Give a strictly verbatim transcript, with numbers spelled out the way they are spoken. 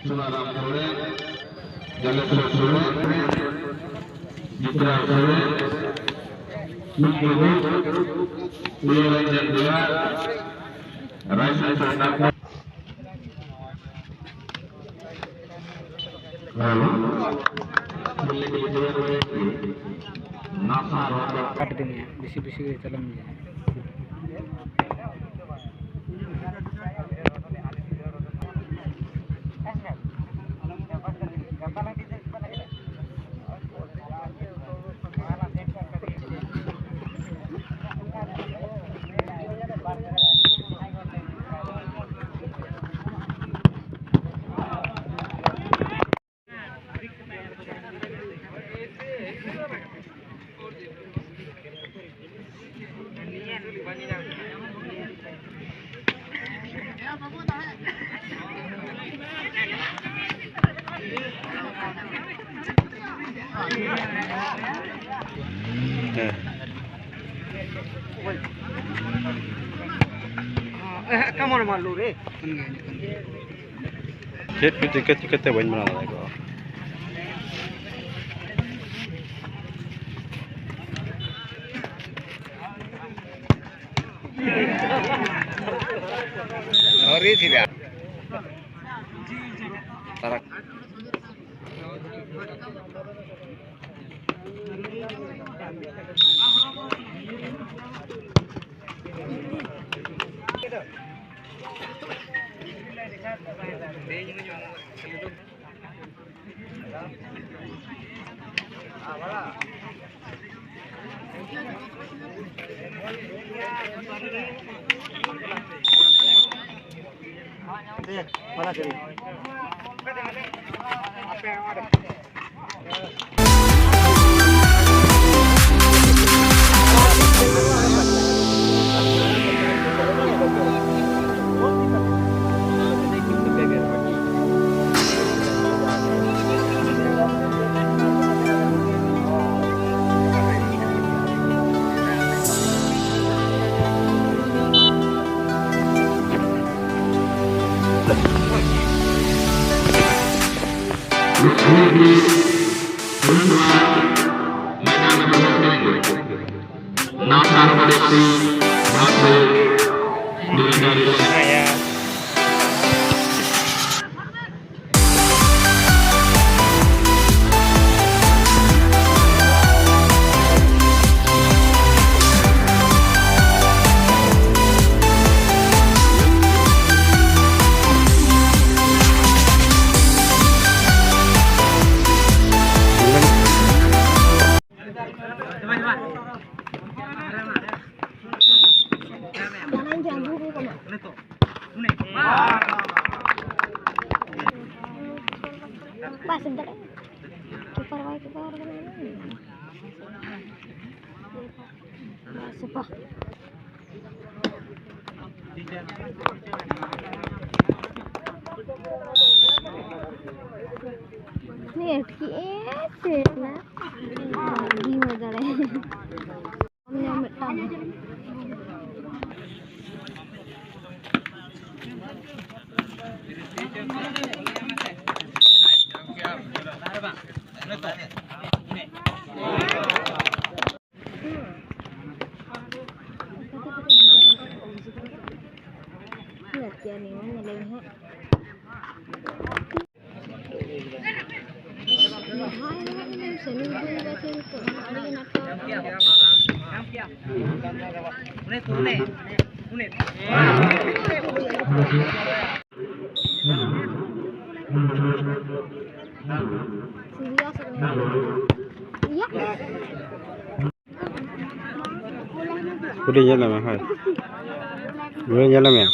ᱥᱩᱱᱟᱨᱟᱢ ᱥᱚᱨᱮᱱ, ᱡᱟᱞᱮᱥᱣᱚᱨ ᱥᱚᱨᱮᱱ, ᱡᱤᱛᱨᱟ ᱥᱚᱨᱮᱱ, ᱢᱤᱫ ᱵᱟᱹᱵᱩ, ᱯᱨᱤᱭᱚᱨᱚᱧᱡᱚᱱ ᱵᱮᱣᱨᱟ, ᱨᱟᱭᱥᱟᱭ ᱥᱚᱨᱮᱱ᱾ ᱦᱮᱞᱳ᱾ ᱱᱟᱥᱟ ᱨᱚᱲ᱾ ᱠᱟᱴ ᱫᱤᱱᱤᱭᱟ, ᱵᱤᱥᱤ ᱵᱤᱥᱤ ᱜᱮ ᱪᱟᱞᱟᱜ ᱢᱮ᱾ ᱦᱮᱸ᱾ ᱪᱮᱫ ᱠᱚ ᱪᱤᱠᱟᱹ ᱪᱤᱠᱟᱹᱛᱮ ᱵᱟᱹᱧ ᱵᱮᱱᱟᱣ ᱫᱟᱲᱮ ᱠᱚᱜᱼᱟ᱾ ᱟᱹᱣᱨᱤ ᱥᱤᱫᱷᱟ᱾ ᱛᱟᱨᱟ᱾ ᱵᱟᱭ ᱥᱮᱱ ᱫᱟᱲᱮᱭᱟᱜᱼᱟ᱾ ᱠᱤᱯᱟᱨ ᱵᱟᱭ ᱠᱤᱯᱟᱨ ᱠᱟᱱᱟ᱾ ᱵᱟᱭ ᱥᱮᱯᱟ᱾ ᱱᱮᱴ ᱠᱮᱜᱼᱟᱭ ᱥᱮ ᱱᱟ? ᱵᱟᱹᱧ ᱦᱩᱭ ᱫᱟᱲᱮᱭᱟᱜᱼᱟ᱾ ᱚᱱᱮ ᱢᱤᱫᱴᱟᱝ᱾ ᱞᱟᱹᱠᱛᱤᱭᱟ ᱱᱤᱭᱟᱹ ᱧᱮᱞᱮ ᱢᱮ ᱦᱟᱸᱜ᱾ ᱠᱩᱞᱤ ᱧᱮᱞ ᱢᱮ, ᱦᱳᱭ᱾ ᱠᱩᱞᱤ ᱧᱮᱞ ᱢᱮ᱾